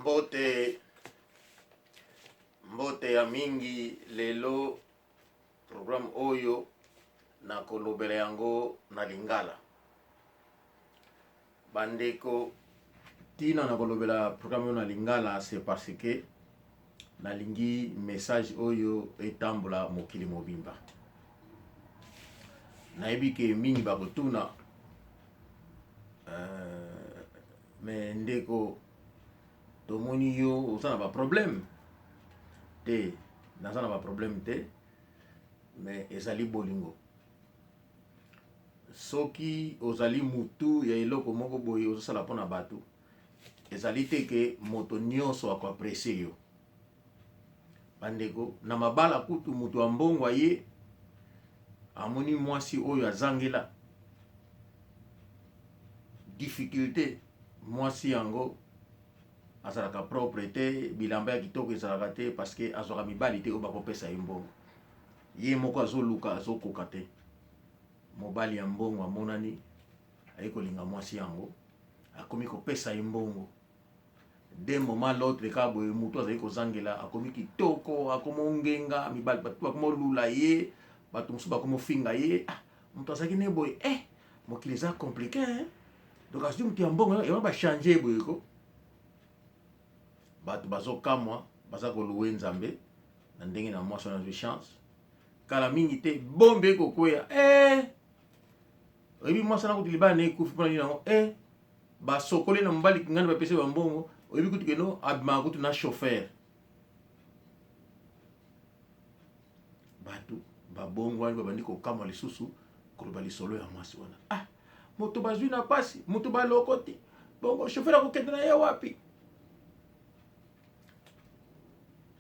Mbote, mbote ya mingi lelo programme oyo nakolobela yango na lingala. Bandeko, ntina nakolobela programme oyo na lingala c'est parce que nalingi message oyo etambola mokili mobimba. Nayebi ke mingi bakotuna mais ndeko tomoni yo oza na ba problème te. Naza na ba problème te, mais ezali bolingo. Soki ozali mutu ya eloko moko boye ozosala mpo na bato, ezali te ke moto nyonso akoapresie yo. Bandeko, na mabala kutu moto ya mbongo aye amoni mwasi oyo azangela difficulté, mwasi yango azalaka propre te, bilamba ya kitoko ezalaka te, parce que azwaka mibali te oyo bakopesa ye mbongo. Ye moko azoluka, azokoka te. Mobali ya mbongo amonani, aye kolinga mwasi yango, akomi kopesa ye mbongo. D'un moment l'autre kaka boye, moto azali kozangela akomi kitoko, akomi ongenga, mibali bato bakomi olula ye, bato mosusu bakomi ofinga ye. Ah, moto azalaki ne boye, mokili eza compliqué, hein? Donc azwi moto ya mbongo yango bachange ye boye ko. Bato bazokamwa, baza koluwe Nzambe na ndenge na mwasi wana azwi chance. Kala mingi te bombe ekokweya. Oyebi mwasi wana kutu libala na ye ekufi mpona nini yango? Basokoli na mobali kingani bapesi ba mbongo, oyebi kutu keno abimaka kutu na chauffeur. Bato babongwani, babandi kokamwa lisusu koloba lisolo ya mwasi wana. Ah, moto bazwi na pasi, moto balokoti, bongo chauffeur akokende na ye wapi?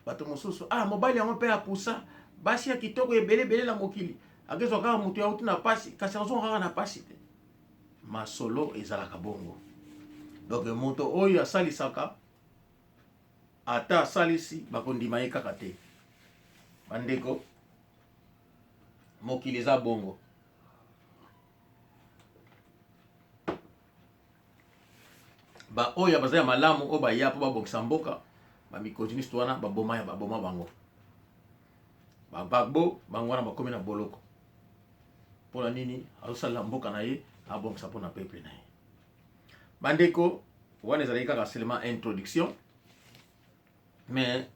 Bato mosusu, ah, mobali yango mpe apusa basi ya kitoko ebele ebele na mokili, akezwa kaka moto ya uti na pasi, kasi azonga kaka na pasi te. Masolo ezalaka bongo. Donc moto oyo asalisaka, ata asalisi, bakondima ye kaka te. Bandeko, mokili eza bongo. Ba oyo baza ya malamu oyo baya mpo babongisa mboka, ba micontiniste wana baboma ya baboma bango. Ba Gbagbo bango wana bakomi na boloko. Mpona nini? Azosalela mboka na ye, abongisa mpona peuple na ye. Bandeko, wana ezalaki kaka seulement introduction, mais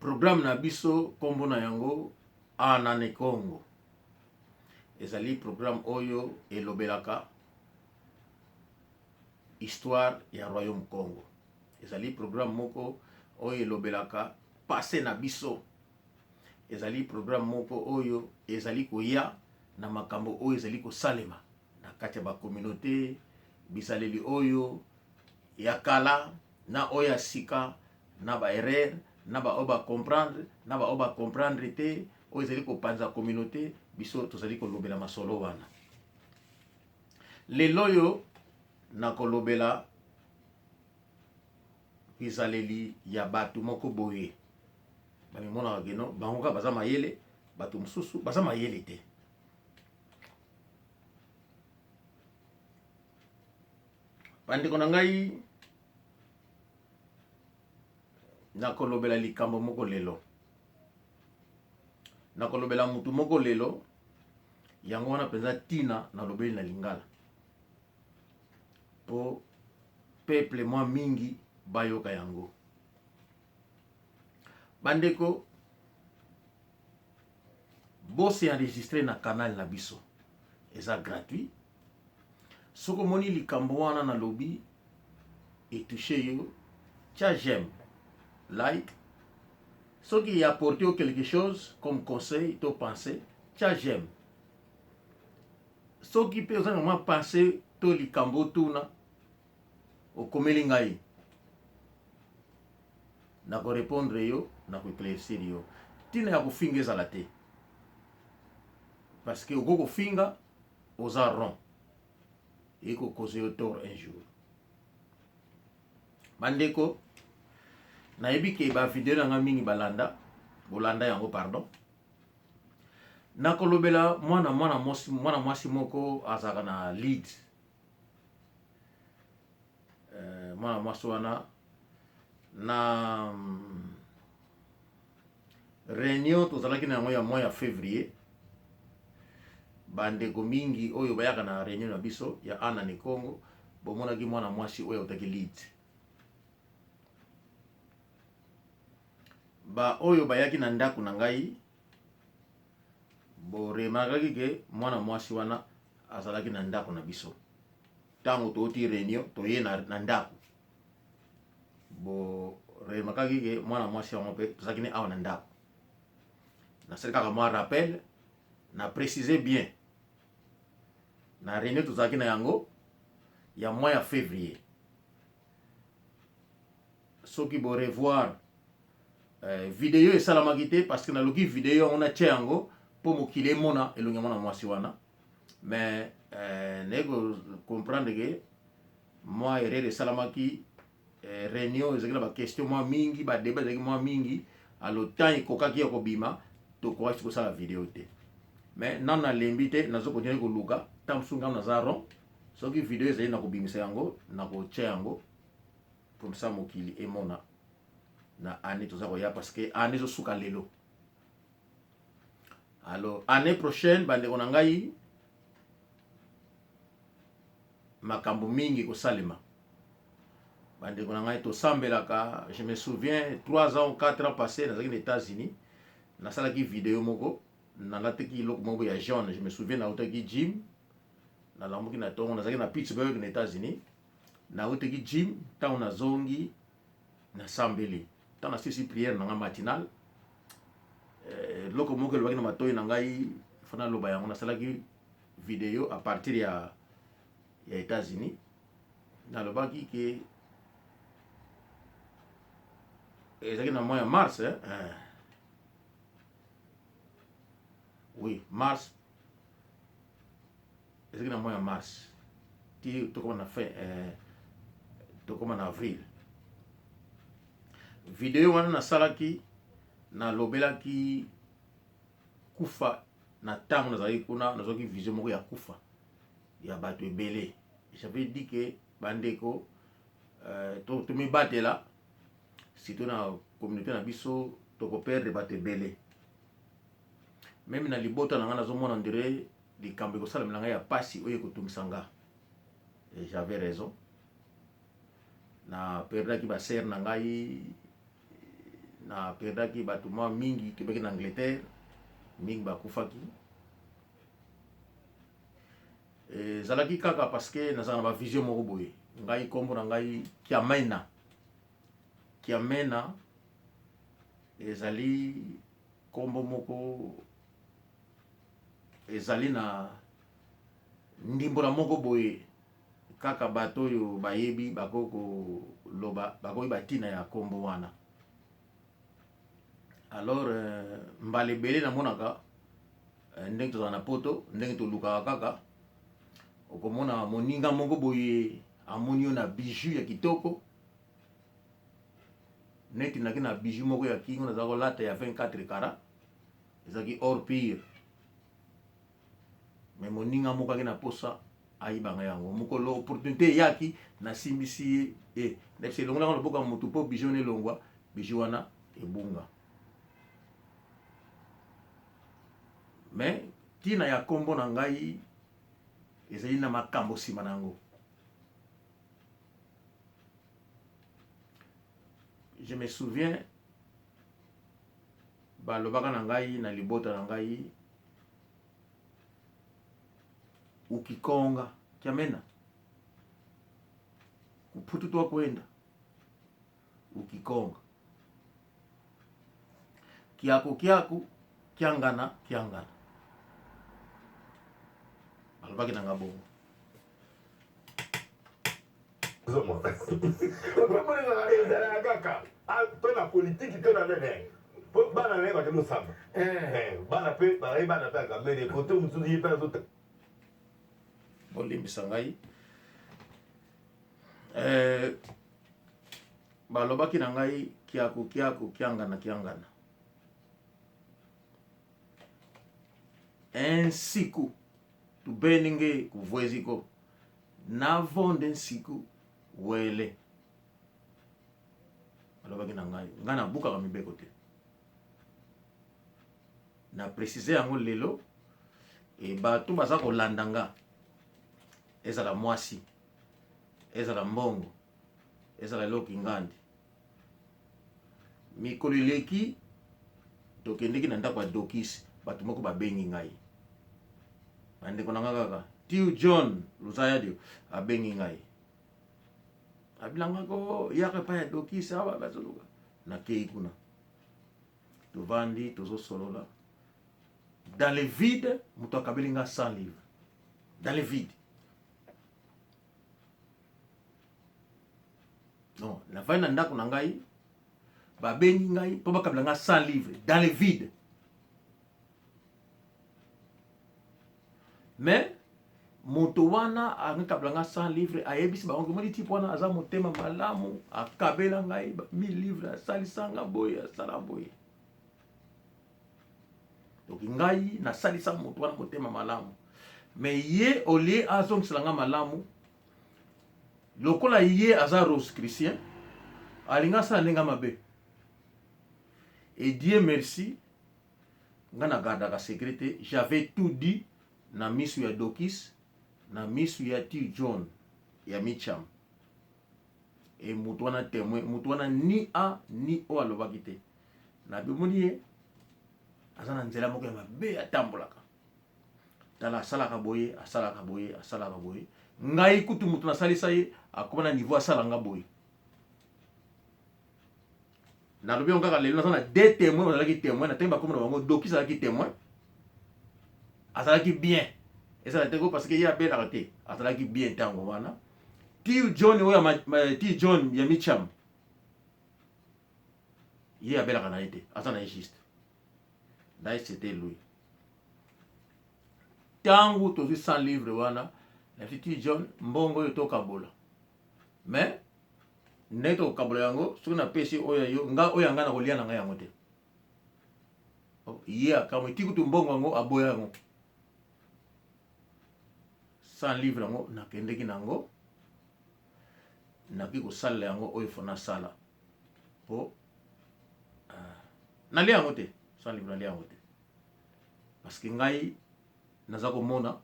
programme na biso kombo na yango Anane Congo. Ezali programme oyo elobelaka histoire ya Royaume Congo. Ezali programme moko oyo elobelaka passé na biso. Ezali programme moko oyo ezali koya na makambo oyo ezali kosalema na kati ya ba communauté, bizaleli oyo ya kala na oyo ya sika, na ba erreur, na ba oyo ba comprendre, na ba oyo ba comprendre te, oyo ezali kopanza communauté. Biso tozali kolobela masolo wana. Lelo oyo nakolobela bizaleli ya bato moko boye bamimonaka keno bango kaka baza mayele, bato mosusu baza mayele te. Bandeko na ngai, nakolobela likambo moko lelo, nakolobela mutu moko lelo. Yango wana mpenza ntina nalobeli na lingala po peuple mwa mingi bayoka yango. Bandeko, bose enregistre na canal na biso, eza gratuit. Soki omoni likambo wana nalobi etouche yo, tia j'aime, like. Soki e apporte yo quelque chose comme conseil to pensée, tia j'aime. Soki mpe oza na mwa pensée to likambo otuna, okomeli ngai, nako répondre yo, nako éclaircir yo. Ntina ya kofinga ezala te, parce que okoki kofinga oza rond, ekokoze yo tort un jour. Bandeko, nayebi ke ba video na nga mingi balanda, bolanda yango, pardon. Nakolobela mwana mwasi moko azalaka na Leeds. Mwana mwasi wana Na reunion tozalaki na yango ya mois ya fevrier, bandeko mingi oyo bayaka na reunion na biso ya Anna ne Congo, bomonaki mwana mwasi oyo autaki Leeds. Ba oyo bayaki na ndako na ngai boremarkaki ke mwana mwasi wana azalaki na ndako na biso ntango touti reunion toye na, na ndako. Bo remarkaki ke mwana mwasi yango mpe tozalaki ne awa na ndako. Nasali kaka mwa rappel na précise bien na réunion tozalaki na yango ya mois ya février. Soki bo revoir video esalamaki te parce que naluki video yango natia yango mpo mokili emona elongi ya mwana mwasi wana, mais naye ko comprendre ke mwa erreur esalamaki. Réunion ezalaki na baquestion mwa mingi, badébat ezalaki mwa mingi, alors temps ekokaki ya kobima, tokokaki kosala video te. Mais nano nalembi te, nazo continuer koluka. Ntango mosusu ngai naza rond, soki video ezali na kobimisa yango, na kotia yango comme ça mokili emona na année toza koya, parce que année ezosuka lelo. Alors année prochaine, bandeko na ngai, makambo mingi kosalema. Bandeko na ngai, tosambelaka. Je me souviens, 3 ans ou 4 ans passé, nazalaki na États-Unis, nasalaki video moko, nalataki eloko moko ya jaune. Je me souviens, nautaki gym, nalamuki na ntongo, nazalaki na Pittsburgh na États-Unis, nautaki gym. Ntango nazongi, nasambeli. Ntango nasilisi prière na ngai matinale, eloko moko elobaki na matoi na ngai fo naloba yango. Nasalaki video à partir ya États-Unis, nalobaki ke ezalaki na mois ya mars, eh? Oui, mars, ezalaki na mois ya mars ti tokoma na fin, tokoma na avril. Video wana nasalaki, nalobelaki kufa. Na ntango nazalaki kuna, nazwaki vision moko ya kufa ya bato ebele. J'avais dit ke bandeko, tomibatela, surtout na communauté na biso, tokoperdre bato ebele. Même na libota na ngai, nazomona ndire likambo ekosalemela ngai ya pasi oyo ekotungisa nga. Et j'avais raison, na perdaki basœur na ngai, na perdaki bato mwa mingi tobeki na Angleterre, mingi bakufaki. Ezalaki kaka parce que nazala na bavision moko boye. Ngai, nkombo na ngai Kiamena. Kiamena ezali nkombo moko ezali na ndimbola moko boye. Kaka bato oyo bayebi bakoki koloba, bakoki batina ya nkombo wana. Alors mbala ebele namonaka ndenge tozala na poto, ndenge tolukaka kaka, okomona moninga moko boye amoni yo na bijou ya kitoko, neti naki na bijou moko ya kingo nazala kolata ya 24 carats, ezalaki or pur. Mais moninga moko aki na posa ayibanga yango. Mokolo opportunité eyaki, nasimbisi ye e nayebisa elongolanga loboko ya motu mpo bijou wana elongwa, bijou wana ebunga. Mais ntina ya nkombo na ngai ezali na makambo nsima na yango. Je me souviens, balobaka na ngai na libota na ngai: ukikonga Kiamena kuphutu kwenda ukikonga kiaku kiaku kiangana kiangana. Balobaki na nga bongo. Ezalaka kaka to na politiki to na nene, po bana na ye bakende osamba, bana mpe bazali bana mpe akamene kote mosusu, ye mpe azota. Bolimbisa ngai, balobaki na ngai kiaku kiaku kiangana kiangana. Ensiku tubeninge kuvueziko navonde nsiku wele. Alobaki na ngai, ngai nabukaka mibeko te. Na préciser yango lelo e bato baza kolanda nga, ezala mwasi, ezala mbongo, ezala eloko ngandi. Mikolo eleki tokendeki na ndako ya Dokis, bato moko babengi ngai, bandeko na nga kaka Tiu John Luzayadio abengi ngai, abilanga ko yaka epai ya Dokis awa bazoluka. Nakei kuna, tovandi tozosolola dans le vide, moto akabeli nga 100 livres dans le vide. Non, navandi na ndako na ngai, babengi ngai mpo bakabela nga 100 livres dans le vide. Mais moto wana akabela nga 100 livres, ayebisi bango moni type wana aza motema malamu, akabela ngai ba 1000 livres, asalisa nga boye, asala boye. Donc ngai nasalisa moto wana motema malamu, mais ye olie azongisela nga malamu, lokola ye aza rose christien, alingi asala ndenge mabe. Et Dieu merci, nga na gardaka secret te, j'avais tout dit na misu ya Dokis, na misu ya T John ya Micham. E moto wana témoin, moto wana ni A ni O alobaki te. Na bimoni ye aza na nzela moko ya mabe atambolaka. Tala asalaka boye, asalaka boye, asalaka boye. Ngai kutu moto nasalisa ye akoma na niveau asala nga boye. Nalobi yango kaka lelo, naza na deux témoins bazalaki témoin na ntango bakoma na bango. Dokis azalaki témoin, azalaki bien, ezala te ko parce que ye abelaka te, azalaki bien ntango wana. Ti John oyo, ti John ya Micham, ye abelaka na ye te, aza na ye juste na ye, c'était lui. Ntango tozwi 100 livre wana, na ti John, mbongo oyo tokabola, mais ndenge tokokabola yango, soki napesi oyo yo, nga oyo ya ngai nakolia na ngai yango te. Ye akamwe, ti kutu mbongo yango aboya yango. 100 livre yango nakendeki na yango, naki kosalela yango oyo fo nasala po nalia yango te. 100 livre nalia yango te, parce que ngai naza komona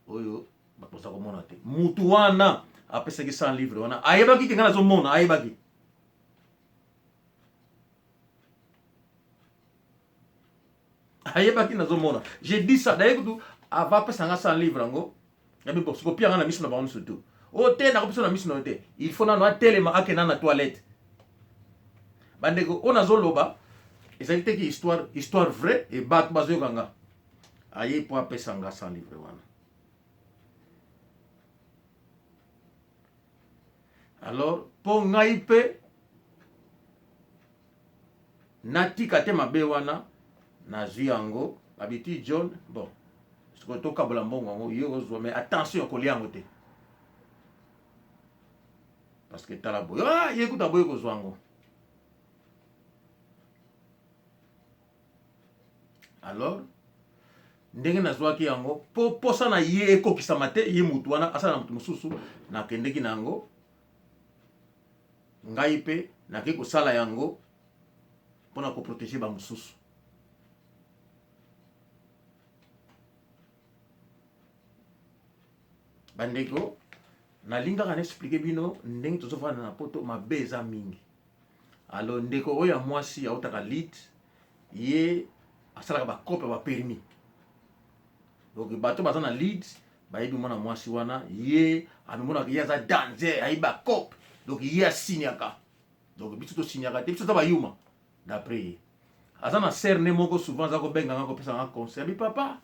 oyo bato baza komona te. Mutu wana apesaki 100 livre wana ayebaki ke ngai nazomona, ayebaki. Ayebaki nazomona. J'ai dit ça d'ailleurs kutu avant apesa nga 100 livre yango. Yabi bon, sikopi yanga na miso na bango nyonso tu. Oyo te, nakopesa na miso na yo te, il faut nano atelema, akenda na toilette. Bandeko, oyo nazoloba ezali te ki histoire, histoire vraie e bato bazoyoka nga. Aye mpo apesa nga 100 livre wana. Alors mpo ngai mpe natika te mabe wana, nazwi yango, babiti John, bon, sikoyo tokabola mbongo yango, yo ozwa, mais attention ya kolia yango te, parce que tala boye, ah, ye kuta boye kozwa yango. Alors ndenge nazwaki yango, mpo posa na ye ekokisama te, ye mutu wana asala na motu mosusu, nakendeki na yango, ngai mpe nakei kosala yango mpona koprotéger bamosusu. Bandeko, nalingaka na expliquer bino ndenge tozofanda na Poto, mabe eza mingi. Alors ndeko oyo ya mwasi autaka lit, ye asalaka bacope ya bapermis. Donc bato baza na Leeds bayebi mwana mwasi wana, ye amimonaka ye aza danger, ayebi bacope, donc ye asignaka. Donc biso tosignaka te, biso toza bayuma d'après ye. Aza na sœur ne moko, souvent aza kobenganga, kopesanga conseil, abi papa,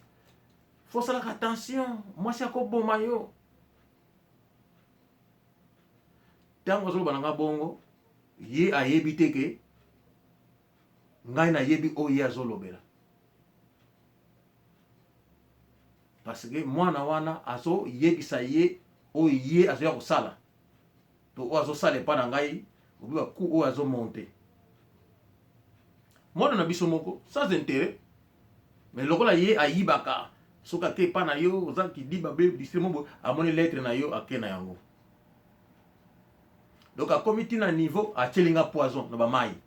fosalaka attention, mwasi akoboma yo. Ntango azoloba na nga bongo, ye ayebi te ke ngai nayebi oyo ye azolobela, parce que mwana wana azoyebisa ye oyo ye azoya kosala to oyo azosala epa na ngai, obi baku oyo azomonte mwana na biso moko sans intérêt. Mais lokola ye ayibaka, soki ake epa na yo, oza kidiba be district mo boye, amoni lettre na yo, ake na yango. Donc akomi ti na niveau atieli nga poison na bamai.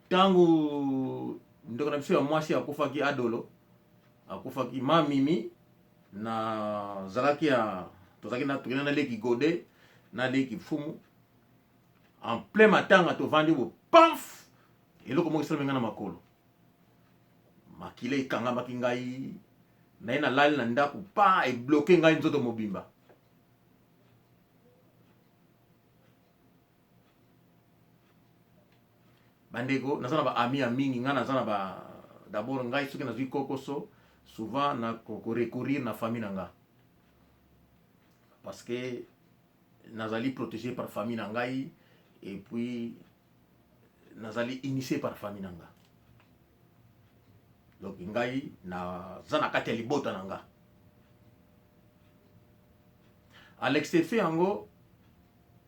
Ntango ndeko na biso ya mwasi akufaki, Adolo akufaki, ma Mimi nazalaki ya tozalaki na tokenda na leki Gode na leki Mfumu en plein matanga, tovandi bo pamf, eloko moko esalami ngai na makolo, makila ekangamaki ngai, naye nalali na ndako pa ebloke ngai nzoto mobimba. Bandeko, naza na ba ami ya mingi, ngai naza na ba d'abord ngai soki nazwi kokoso souvent na ko recourir na famille na nga, parce que nazali protégé par famille na ngai et puis nazali initié par famille na nga. Donc ngai naza na kati ya libota na nga, à l'exception yango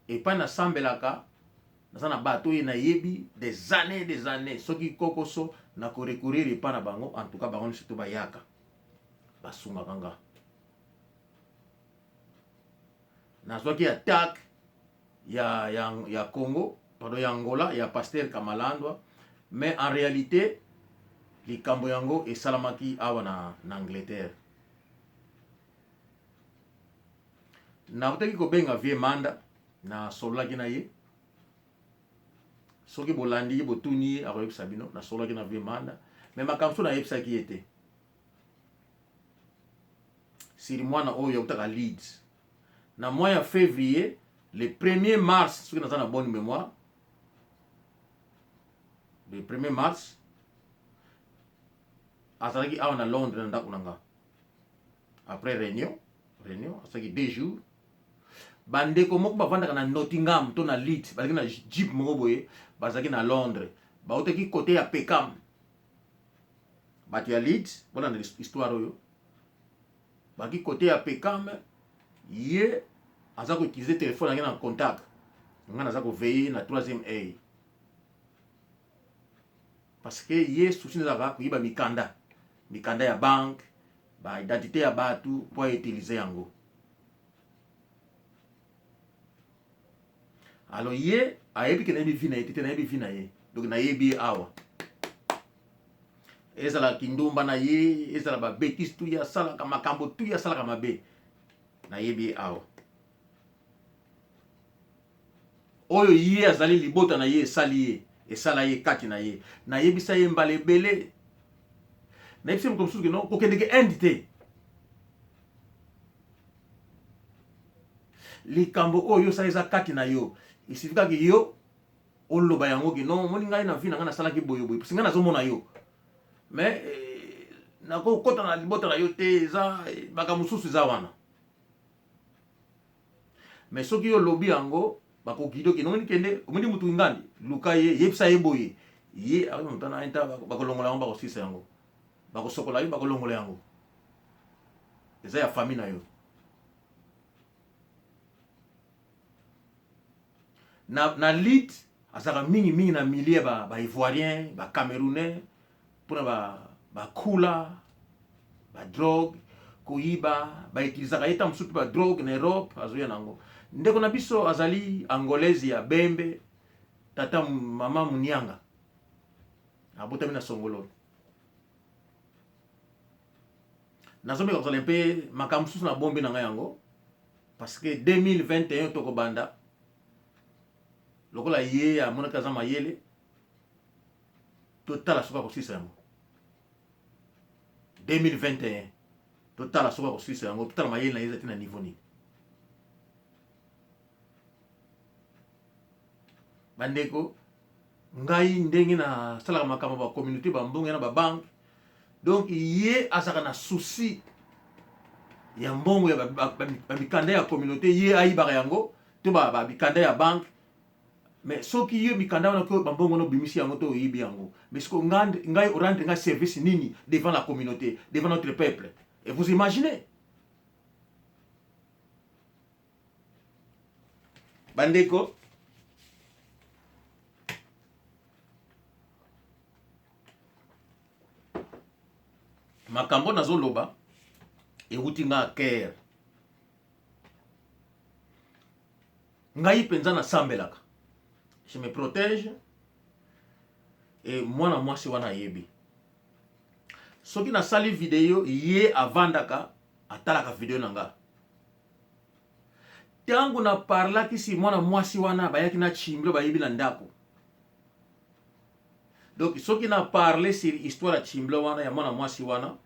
epai nasambelaka, naza na bato oyo nayebi des années, des années. Soki kokoso, nakorecourir epai na bango. En tout cas bango nyonso to bayaka, basungaka nga. Nazwaki attaque ya Congo, pardon, ya Angola, ya pasteur Kamalandwa, mais en réalité likambo yango esalamaki awa na Angleterre. Nautaki kobenga vieux Manda, nasololaki na ye. Soki bolandi ye, botuni ye, akoyebisa bino. Nasololaki na vieux Manda, mais makambo so nayebisaki ye te siri mwana oyo autaka Leeds na mois ya février, le 1er mars, soki naza na bonne mémoire, le 1er mars azalaki awa na Londres na ndako na nga. Après réunion asalaki 2 jours. Bandeko moko bavandaka na Nottingham to na Leeds, bazalaki na jeep moko boye, bazalaki na Londres, bautaki côté ya Peckham. Bato ya Leeds, bolanda histoire oyo, baki côté ya Peckham. Ye aza koutiliser téléphone yange na contact nga, naza koveiller na troisième œil, parce que ye souci ezalaka koyiba mikanda, mikanda ya banque, baidentité ya bato mpo autiliser yango. Alors ye ayebi ke nayebi vie na ye te, nayebi vie na ye. Donc nayebi ye awa, ezala kindumba na ye, ezala babêtises tu ye asalaka, makambo tu ye asalaka mabe, nayebi ye awa. Oyo ye azali, libota na ye esali ye, esala ye kati na ye. Nayebisa ye mbala ebele, nayebisa ye moto mosusu ke no kokendeke Inde te. Likambo oyo osala eza kati na yo, isifi kaka yo oloba yango ke non, omoni ngai na vie na ngai nasalaki boye boye, parce ngai nazomona yo, mais nakokɔta na libota na yo te. Eza makambo mosusu eza wana. Mais soki yo olobi yango, bakoguider okende. Omoni, kende, omoni mutu ngandi, luka ye, yebisa ye boye. Ye moto na nta bakolongola yango, bakosilisa yango, bakosokola yo, bakolongola yango, eza ya famille na yo. Na Leeds azalaka mingimingi na milieu ya baivoirien, ba bacamerounais, mpona bakula ba badrogue, koyiba. Bautilisaka ye ta mosusu mpe badrogue na Europe, azoya nango. Ndeko na biso azali Angolaise ya Bembe, tata mama Munianga, abotami na Songololo. Nazomeka kozala mpe makambo mosusu na bombi na ngai yango, parce que 2021 tokobanda. Lokola ye amonaki aza mayele, totala soki akosilisa yango 2021. Totala soki akosilisa yango, totala mayele na ye eza ti na niveau nini. Bandeko, ngai ndenge nasalaka makambo ya bacommunauté, bambongo na babanque, donc ye azalaka na souci ya mbongo ya bamikanda ya communauté, ye ayibaka yango to bamikanda ya banque. Mais soki ye mikanda wana ko bambongo wana obimisi yango to oyibi yango, mais siko ngai orendre ngai service nini devant la communauté, devant notre peuple? Et vous imaginez, bandeko, makambo nazoloba ewuti nga cœur. Ngai mpenza nasambelaka, je me protège. E mwana mwasi wana ayebi soki nasali video, ye avandaka atalaka video na nga. Ntango naparlaki si mwana mwasi wana, bayaki na chimblo, bayebi na ndako. Donc soki na parle sur histoire ya chimblo wana ya mwana mwasi wana,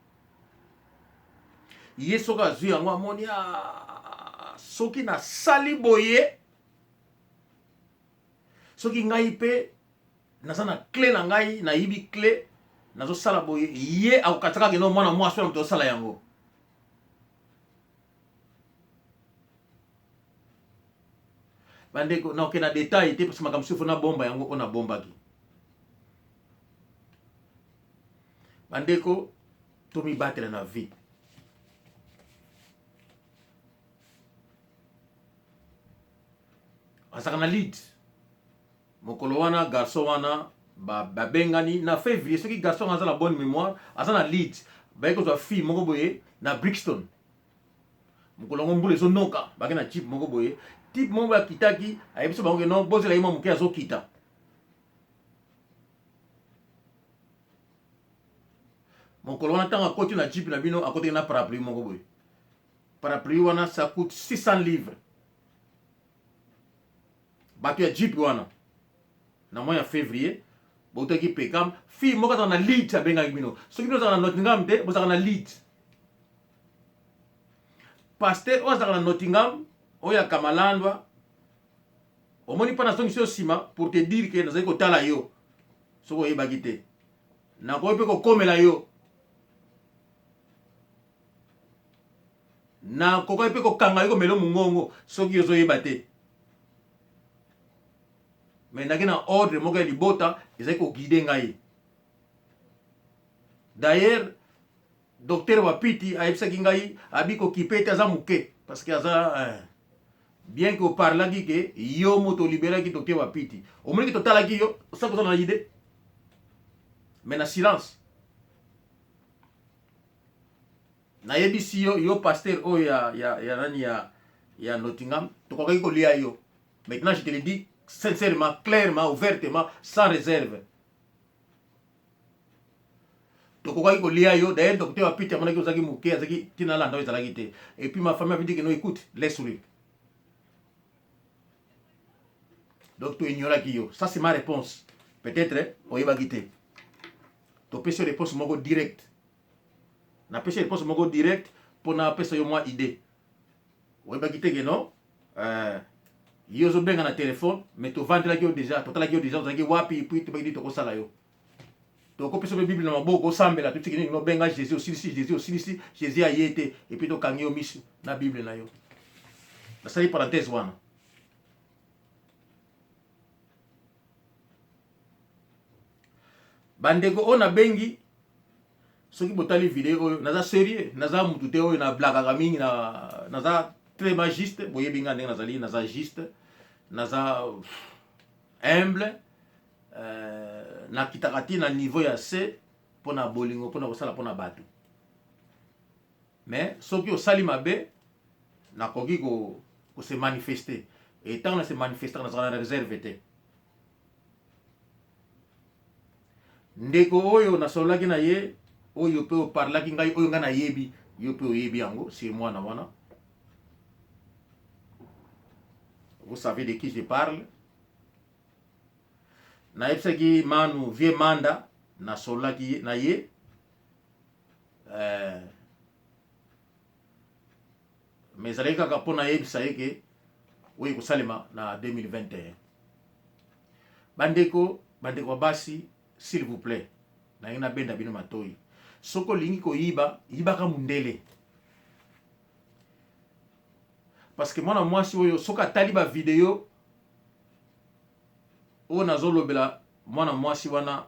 ye soki azwi yango amoni, ah, soki nasali boye, soki ngai mpe naza na clé na ngai, nayibi clé, nazosala boye, ye akokataka keno mwana mwasi wana moto osala yango. Bandeko, naoke na détail te parce que makambo mosusu nabomba yango oyo nabombaki. Bandeko, tomibatela na vie. Azalaka na Leeds. Mokolo wana garçon wana babengani na février, soki garçon aza na bonne mémoire, aza na Leeds, baye kozwa fille moko boye na Brixton. Mokolo yango mbula ezonoka, bake na jeep moko boye. Type moko boye akitaki, ayebisi bango ke non, bozela ye mwa moke, azokita. Mokolo wana ntango akoti na jeep na bino, akotaki na parapluie moko boye. Parapluie wana, ça coûte 600 livres. Bato ya jeep wana na mois ya février bautaki Peckham. Fille moko azalaka na Leeds, abengaki bino. Soki bino ozalaka na Nottingham te, bozalaka na Leeds. Pasteur oyo azalaka na Nottingham, oyo ya Kamalandwa, omoni mpa nazongisi yo nsima pour te dire ke nazali kotala yo. Soki oyebaki te, nakoki mpe kokomela yo, nakokaki mpe kokanga yo, komela mongongo soki ozoyeba te. Mais naki na ordre moko ya libota ezali koguide ngai. D'ailleurs, docteur Wapiti ayebisaki ngai, abi kokipe ete aza moke parce que aza bien que oparlaki ke yo moto oliberaki docteur Wapiti. Omoniki totalaki yo soki oza na idée, mais na silence nayebisi yo, yo pasteur oyo ya nani ya Nottingham, tokokaki kolia yo. Maintenant je te le dis sincèrement, clairement, ouvertement, sans réserve, tokokaki kolia yo. D'ailleurs, docteur Wapiti amonaki ozalaki moke, azalaki ntina alanda oyo ezalaki te. Et puis ma famille avait dit que non, écoute, laisse lui. Donc toignoraki yo. Ça, c'est ma réponse. Peut-être oyebaki te, topesi yo réponse moko direct. Napesi yo réponse moko direct mpona apesa yo mwa idée. Oyebaki te ke non, yo ozobenga na telefone, mais tovandelaki yo déjà, totalaki yo déjà, ozalaki wapi. Puis tobaki nini tokosala yo, tokopesa mpe Bible na maboko, osambela, totiki nini, obenga Jésus, osilisi Jésus, osilisi Jésus, aye te, et puis tokangi yo miso na Bible na yo. Nasali parenthèse wana. Bandeko oyo nabengi, soki botali video oyo, naza sérieux, naza mutu te oyo nablakaka mingi na, naza très juste. Boyebi nga ndenge nazali, naza juste, naza humble, nakitaka ti na niveau ya se mpona bolingo, mpona kosala mpona bato. Mais soki osali mabe, nakoki ko se manifester. Et ntango na se manifestaka, nazalaka na réserve te. Ndeko oyo nasololaki na ye, oyo mpe oparlaki ngai, oyo ngai nayebi, yo mpe oyebi yango sur mwana wana. Vous savez de qui je parle. Nayebisaki Manu vie Manda, nasololaki na ye, mais ezalaki kaka mpo nayebisa ye ke oyo ekosalema na 2021. Bandeko, bandeko ya basi, s'il vous plaît, nalingi nabenda bino matoi. Soki olingi koyiba, yibaka mundele, parce que mwana mwasi oyo, soki atali bavideo oyo nazolobela, mwana mwasi wana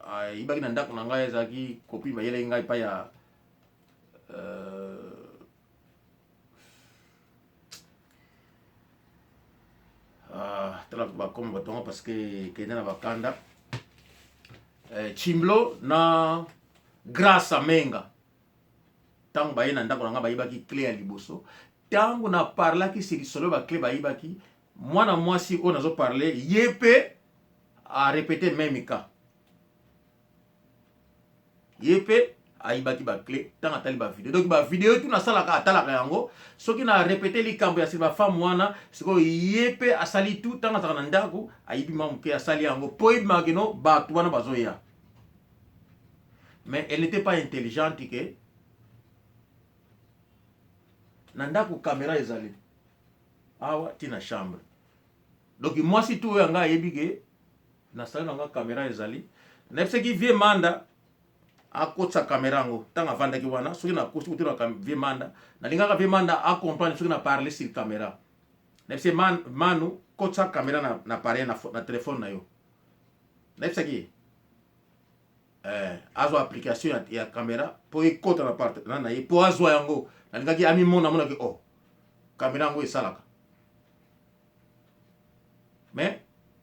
ayibaki na ndako na ngai, ezalaki copine, bayelaki ngai epai ya tala bakoma bato yango, parce que kende na bakanda Chimblo na Grâce Amenga. Ntango baye na ndako na ngai, bayebaki clé ya liboso. Ntango na parlaki si lisolo ba clé bayibaki, mwana mwasi oyo nazo parler ye mpe a répété même cas. Ye mpe ayibaki ba clé ntango atali ba video. Donc ba video tu nasalaka atalaka yango. Soki na répété likambo ya ba femme wana, sikoyo ye mpe asali tu ntango azalaka na ndako, ayibi mwa moke asali yango mpo ebimaka no bato wana bazoya. Mais elle n'était pas intelligente que na ndako caméra ezali awa ti na chambre. Donc mwasi tu oyo anga ayebi ke na salon na nga caméra ezali, nayebisaki vie Manda akotisa caméra yango ntango avandaki wana. Soki nakosi kotuna vie Manda, nalingaka vie Manda acomprendre soki na parle sur caméra. Nayebisi man, Manu kotisa caméra na appareil na telefone na yo. Nayebisaki ye azwa application ya caméra mpo ekota na part na ye mpo azwa yango. Nalingaki amimona amonaki oh caméra yango esalaka. Mais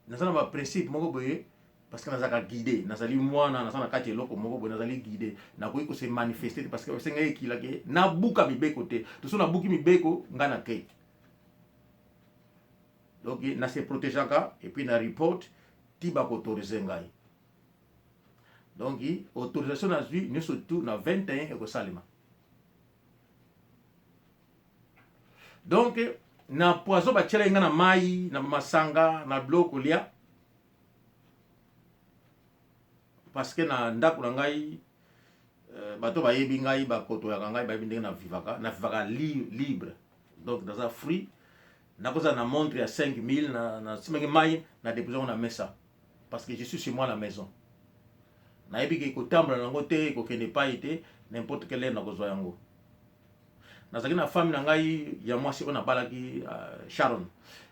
naza na baprincipe moko boye parce que nazalaka guidé, nazali mwana, naza na kati eloko moko boye, nazali guidé, nakoki kose manifester te parce que basengai ekilaki nabuka mibeko te. To so nabuki mibeko ngai na kei. Donc na se protégeaka et puis na report ti bakoautorize ngai. Donc autorisation nazwi nyonso tu na 21 ekosalema. Donc na poison batielaki ngai na mai, na masanga, na biloko kolia, parce que na ndako na ngai bato bayebi ngai, bakotoyaka ngai, bayebi ndenge navivaka, navivaka libre. Donc naza free, nakozala na montre ya 5000 na simaki mai na depose yango na mesa parce que je suis chez moi à la maison. Nayebi ke kotambola nango te, ekokende epai te, n'importe quelle heure nakozwa yango. Nazalaki na femme na ngai ya mwasi oyo nabalaki, Sharon.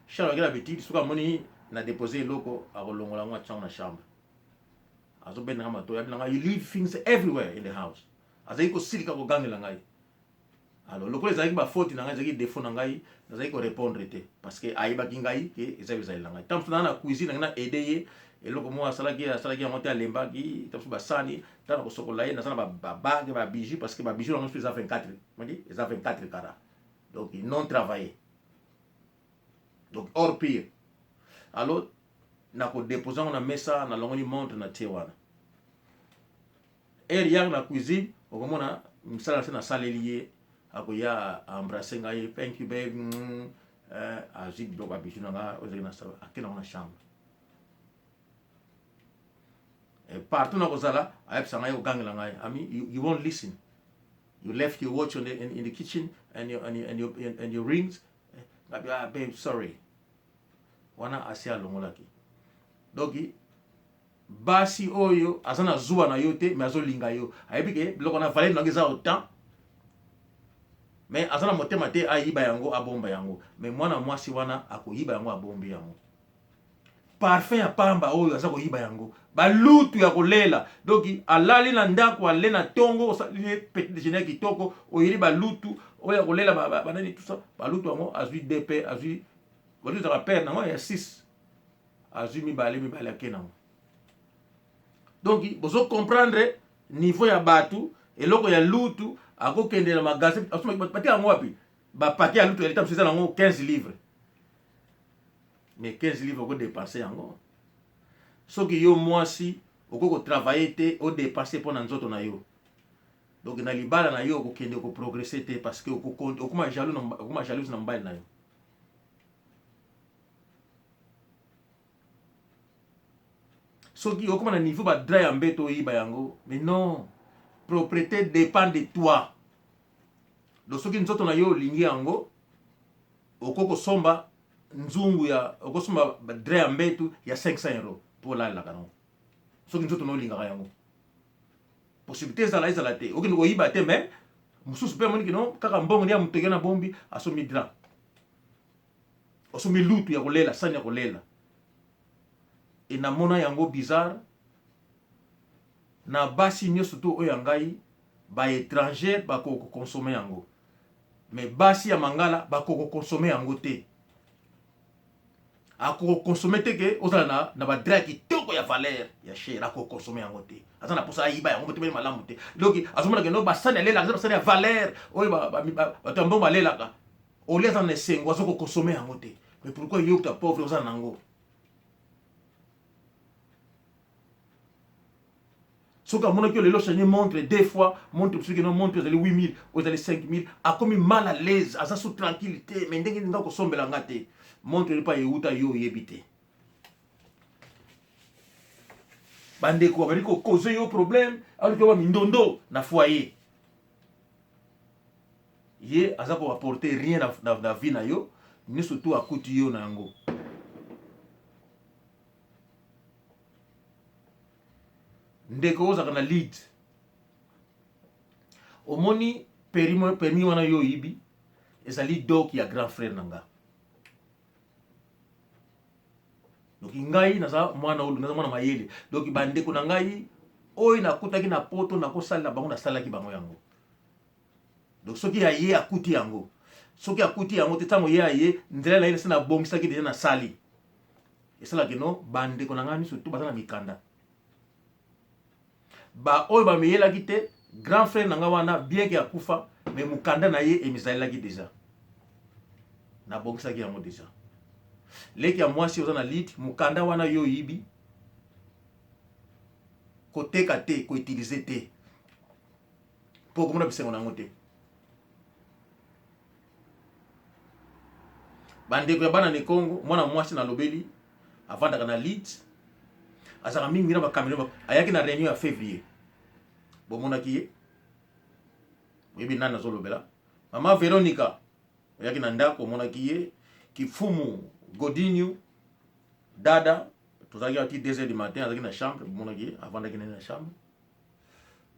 Sharon azalaki na habitude, soki amoni na depose eloko, akolongola yango atia yango na chambre. Azobendanga matoyi, abina ngai, you leave things everywhere in the house. Azalaki kosilika kogangela ngai. Alors lokola ezalaki bafaute na ngai, ezalaki défaut na ngai, nazalaki korépondre te parce que ayebaki ngai ke eza ezali na ngai. Ntango mosusu naa na cuisine nangai na aide ye eloko moko asalaki yango te, alembaki. Ntango mosusu basani, ntango na kosokola ye, naza na babague, babijou, parce que babijou nango mosusu eza 24, madi eza 24 carats, donc non travaillé, donc or pur. Alors nakodepose yango na mesa, nalongoli montre na tie wana. Heure yaka na cuisine, okomona misala se nasaleli ye, akoya embrasse ngai, thank you babe, azwi biloko ya bijou na nga oyo ezalaki na sala, ake nango na chambre. Et partout nakozala, ayebisa ngai, ogangela ngai, ami, you won't listen, you left your watch in the kitchen and your rings. Ngabi, ah babe, sorry. Wana asi alongolaki. Donc basi oyo aza na zuwa na yo te, mais azolinga yo, ayebi ke biloko na valeur nango eza autant, mais aza na motema te ayiba yango abomba yango. Mais mwana mwasi wana akoyiba yango, abombi yango. Parfum ya pamba oyo aza koyiba yango, balutu ya kolela. Donc alali na ndako, ale na ntongo, osali ye petit déjeuner ya kitoko, oyeli balutu oyo ya kolela, banani, tout ça, balutu yango azwi dp, azwi balutu ezaka paire nango ya 6, azwi mibale mibale, ake nango. Donc bozo comprendre niveau ya bato. Eloko ya lutu akokende na magasin, batia yango wapi? Bapaquet ya lutu ya leta mosusu eza nango 15 livres, mais 15 livres okodepense yango soki yo mwasi okoki kotravaille te, odepense mpo na nzoto na yo. Donc na libala na yo okokende okoprogresse te parce que okoma jaloux, okoma jalouse na mobali na yo. Soki okoma na niveau badrap ya mbeto oyiba yango, mais non, propreté dépend de toi. Donc soki nzoto na yo olingi yango, okoki kosomba nzungu ya, okosomba drap ya mbetu ya 500 euro mpo olalelaka nango. Soki nzoto na olingaka yango, possibilité ezala te okende koyiba te. Mais mosusu mpe amoniki no kaka mbongo nde ya motoki na bombi, asombi drap, osombi lutu ya kolela, sani ya kolela. E namona yango bizarre na basi nyonso to oyo ya ngai, baétranger bakoki kokonsome yango, mais basi ya mangala bakoki kokonsome yango te. Akokonsome te ke ozala na badrap ya kitoko ya valeur ya cher, akokonsome yango te. Aza na mposa ayiba yango, motema malamu te. Donc azomona ke no basani alelaka eza basani ya valeur oyo bato ya mbongo balelaka. Olie aza na esengo, aza kokonsome yango te. Mais pourquoi yo ta pauvre oza na yango? Soki amonaki yo lelo change montre deux fois, montre soki no montre ezali 8000 oyo ezali 5000, akomi mal à l'aise, aza sous tranquille te. Mais ndenge nga kosombela nga te montre epa euta, yo oyebi te. Bandeko babali kokoze yo problème, aluki ba mindondo na foyer. Ye aza koapporter rien na vie na yo, nyonso tu akuti yo na yango. Ndeko ozalaka na lead, omoni permis wana yo oyibi, ezali dok ya grand frère na nga. Donc ngai naza mwana oyo, naza mwana mayele. Donc bandeko na ngai oyo nakutaki na poto, nakosalela bango, nasalaki bango yango. Donc soki ya ye akuti yango, soki akuti yango te, ntango ye aye nzela na ye, nasi nabongisaki deja, nasali esalaki no. Bandeko na ngai nyonso tu baza na mikanda, ba oyo bameyelaki te. Grand frère na ngai wana, bien ke akufa, mais mokanda na ye emizalelaki deja, nabongisaki yango deja. Leki ya mwasi oza na lit, mokanda wana yo oyibi, koteka te, koutiliser te, mpo okomona bisengo na yango te. Bandeko ya bana Nekongo, mwana mwasi nalobeli avandaka na Leeds, azalaka mingi na bacameroun. Ayaki na réunion ya février, bomonaki ye, oyebi nani nazolobela. Mama Veronica oyaki na ndako, omonaki ye. Kifumu Godinho dada, tozalaki ati 2 heures du matin, azalaki na chambre, bomonaki ye, avandaki nani na chambre.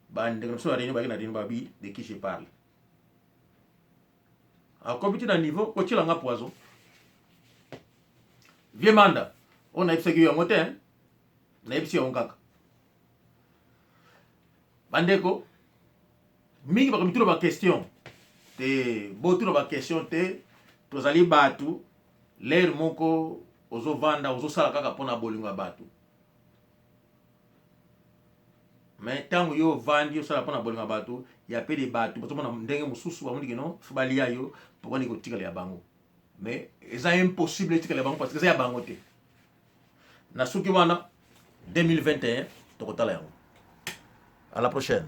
Bandeko na biso ya réunion bayaki na réunion, babi de qui je parle. Akomi ti na niveau kotiela nga poison. Vie manda oyo nayebisaki yo yango te, nayebisi yango kaka. Bandeko mingi bakomituna baquestion te, botuna baquestion te. Tozali bato, lere moko ozovanda, ozosala kaka mpona bolingo ya bato. Mais ntango yo ovandi, osala mpona bolingo ya bato ya pele, bato bazomona ndenge mosusu, bamoni keno fo balia yo. Pourquoi ndenge kotikala ya bango? Mais eza impossible etikala ya bango, parce que eza ya bango te. Na suki wana, 2021 tokotala yango. À la prochaine.